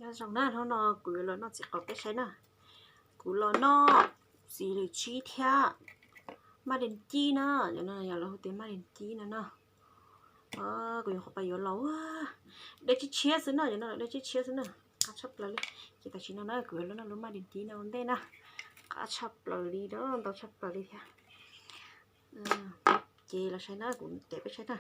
Nyob zoo na, hnub no kuv yuav los noj txiv qaub peb saib na. Kuv los noj txiv lws tsib thiab maj dees cib na, cov no yog lawv hu tias maj dees cib no na. Kuv yuav qhuav pais yuav los, dej tshiab tshiab xwb na, cov no dej tshiab tshiab xwb na. Qab tshaj plaws li. Ces tam sim no na kuv yuav los noj lub maj dees cib no ua ntej na. Qab tshaj plaws li, ntau tshaj plaws li thiab. Ces los saib na, kuv cev peb saib na.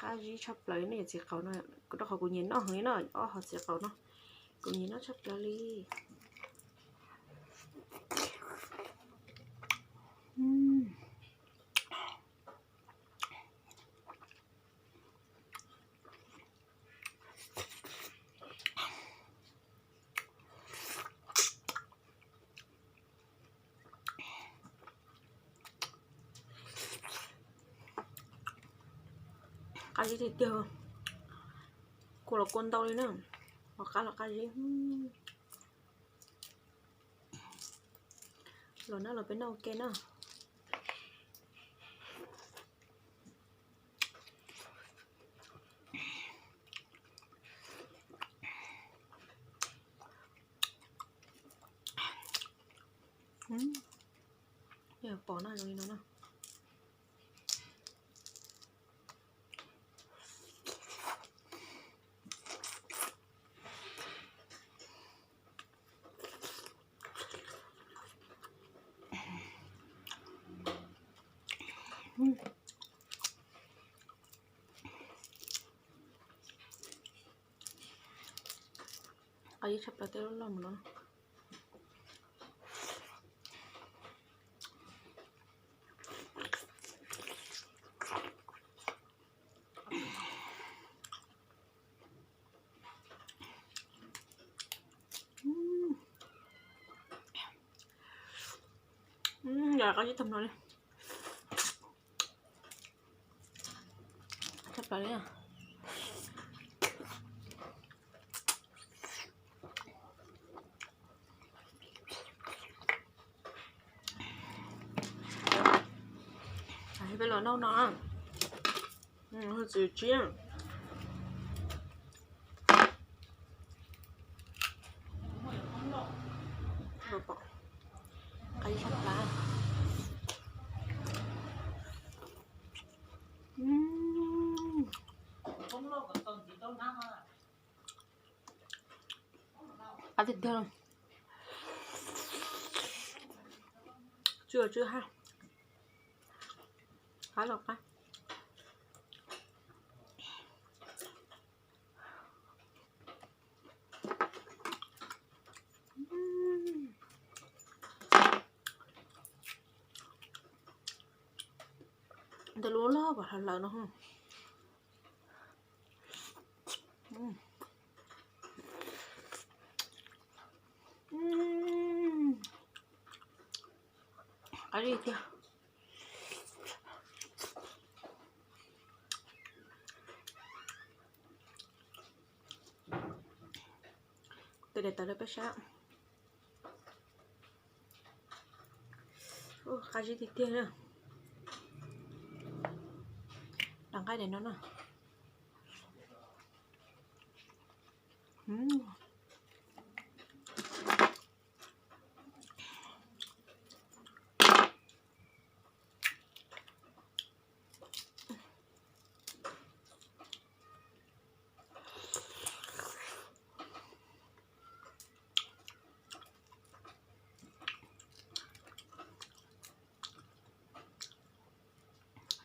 Qab zib tshaj plaws li no, yog txiv qaub no, kuv rau qhov kuv nyiam noj heev li no, ob hom txiv qaub no, kuv nyiam noj tshaj plaws li. Qab zib tiag tiag, kua los kua ntau li na, los qab los qab zib. Los na, los peb noj ua ke na. Pom na, zoo li no na. Qab zib tshaj plaws, tej loj loj mus no. Yog qab zib tag no li. Tshaj plaws li. Peb los noj no, txiv tsib. Qab zib tshaj plaws. Qab tiag tiag. Tsw tsw hab. Qab los qab. Ntawm lub loj kom hlawv hlawv no. Qab zib tiag. Tus daim tawv rau peb saib. Qab zib tiag tiag na. Rau nqaij daim no na.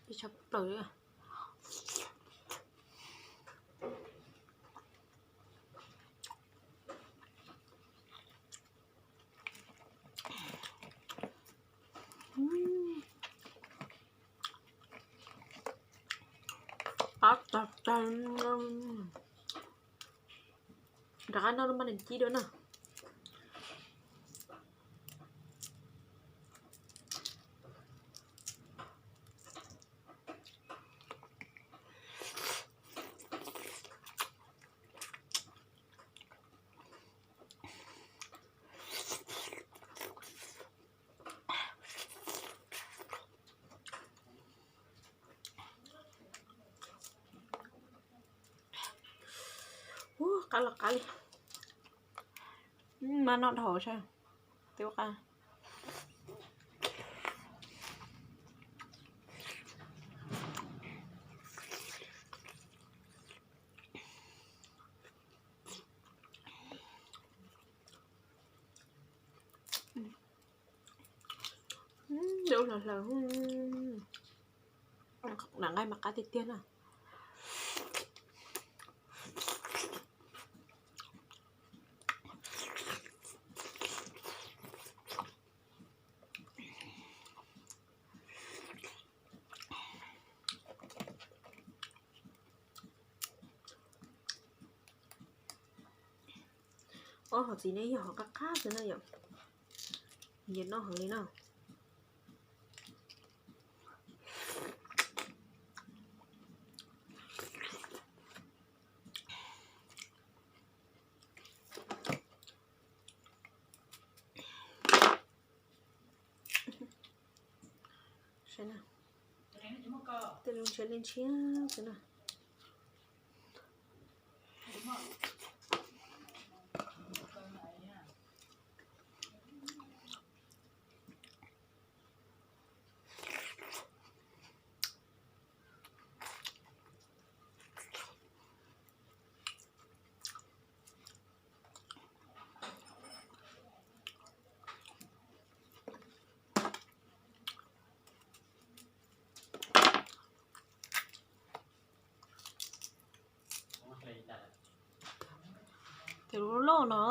Ib tshaj plaws li. Qab tag tag. Rov qab noj lub maj dees cib dua na. Qab los qab li. Mas noj dhau sab, twb qab. Ub, hlaws hlaws, nqaij mas qab tiag tiag na. Ob hom txiv ne yog hom qab qab xwb na yom. Nyiam noj heev li na. Tej zoo ntshiab li ntshiab xwb na. Tes lub loj no.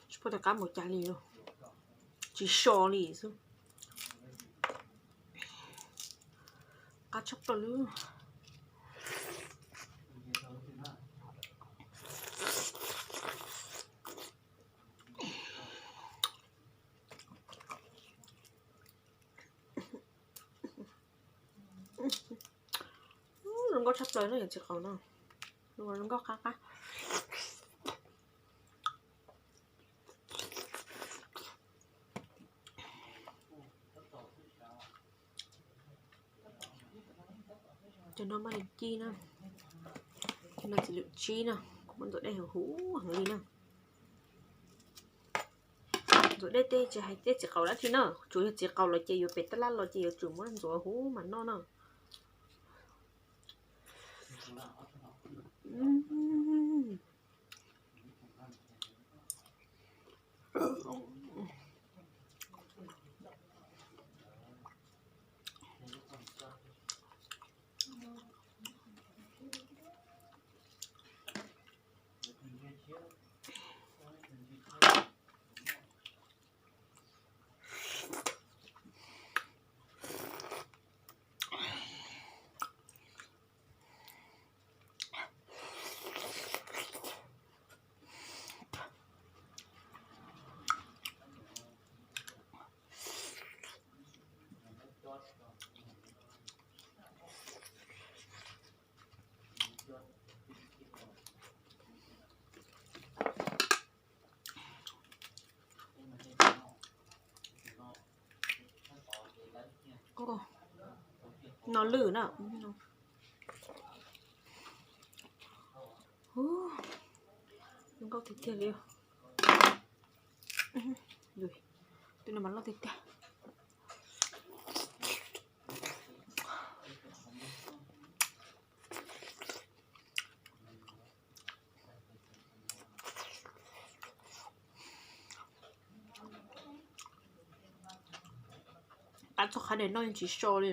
Tsis paub tias qab npaum cas li, tsis so li xwb. Qab tshaj plaws li. Zoo nkauj tshaj plaws na yom, txiv qaub no. Zoo nkauj qab qab. Cov no maj li ci na, no txiv lwm tsib na, kuv muab ntxuav dej huv heev li na. Ntxuav dej tej tsis hais tej txiv qaub dab tsi na, tsuas yog txiv qaub los ces yuav pem tab laj los ces yuav tsum muab ntxuav huv mas noj na. No lwj na. Zoo nkauj tiag tiag li. Tus no mas loj tiag tiag. Qab txog qab daim no yeej tsis so li.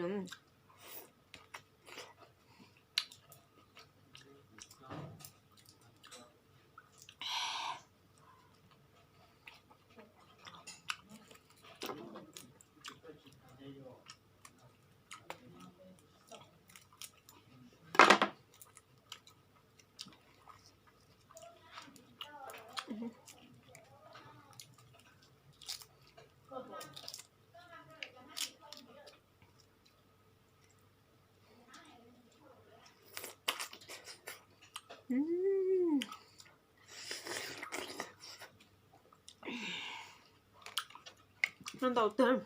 Noj ntau tiag.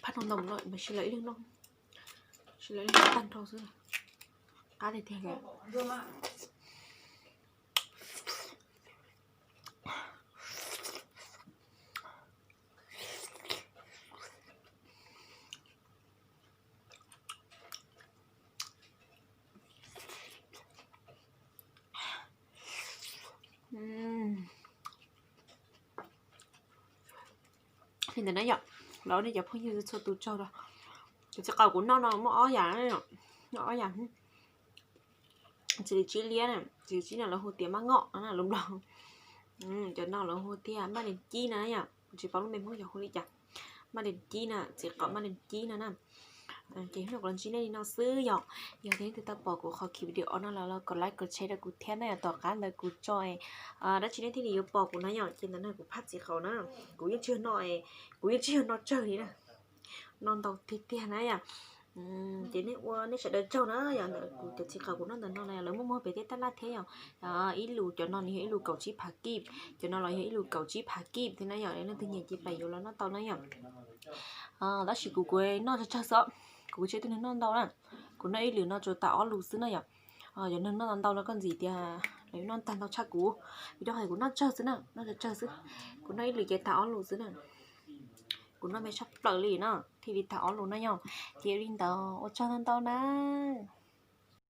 Phab no ntau lawm mas sis lawv ib leeg noj, sis lawv ib leeg noj tag nrho xwb. Qab tiag tiag li. Li ntawd na yom, los nej cov phooj ywg txhua tus tsaug rau. Cov txiv qaub kuv noj no muaj ob yam, noj ob yam. Txiv tsib liab na, txiv tsib no lawv hu tias maj ngoj na lus Nplog. Cov no lawv hu tias maj lees cib na yom, kuv tsis paub lub npe Hmoob yog hu li cas. Maj lees cib na, txiv qaub maj lees cib no na. Ces hnub no kuv los ntsib nej li no xwb yom. Yog tias nej twg tau pom kuv qhov video no los kom like kom share rau kuv thiab na yom. Tom qab ntawd kuv tso dab tsi nej thiaj li yuav pom kuv na yom. Ces ntawm no kuv phaj txiv qaub na, kuv yeej tsis yog noj, kuv yeej tsis yog noj tsawg li na. Noj ntau tiag tiag na yom. Ces nej ua nej sawv daws tsaug na yom. Ntawm kuv cov txiv qaub kuv noj ntawm no na lawv muaj muag pem tej taj laj thiab yom. Ib lus cov no nws yog ib lus kaum tsib phav kib, cov no los yog ib lus kaum tsib phav kib thiab na yom. Leej twg nyiam ces pab yuav los noj tau na yom. Tab sis kuv kuv noj tsawg tsawg xwb, kuv tsis yog tus neeg noj ntau na. Kuv noj ib lwm no tsuas tas ob lus xwb na yom. Yog neeg noj ntau no koj ntxim tias lawv yuav noj tag ntau tshaj kuv, vim rau qhov kuv noj tsawg xwb na, noj tsawg tsawg xwb. Kuv noj ib lwm ces tas ob lus xwb na. Kuv noj me tshaj plaws li na, thiaj li tas ob lus na yom. Ces li ntawd ua tsaug ntau ntau na.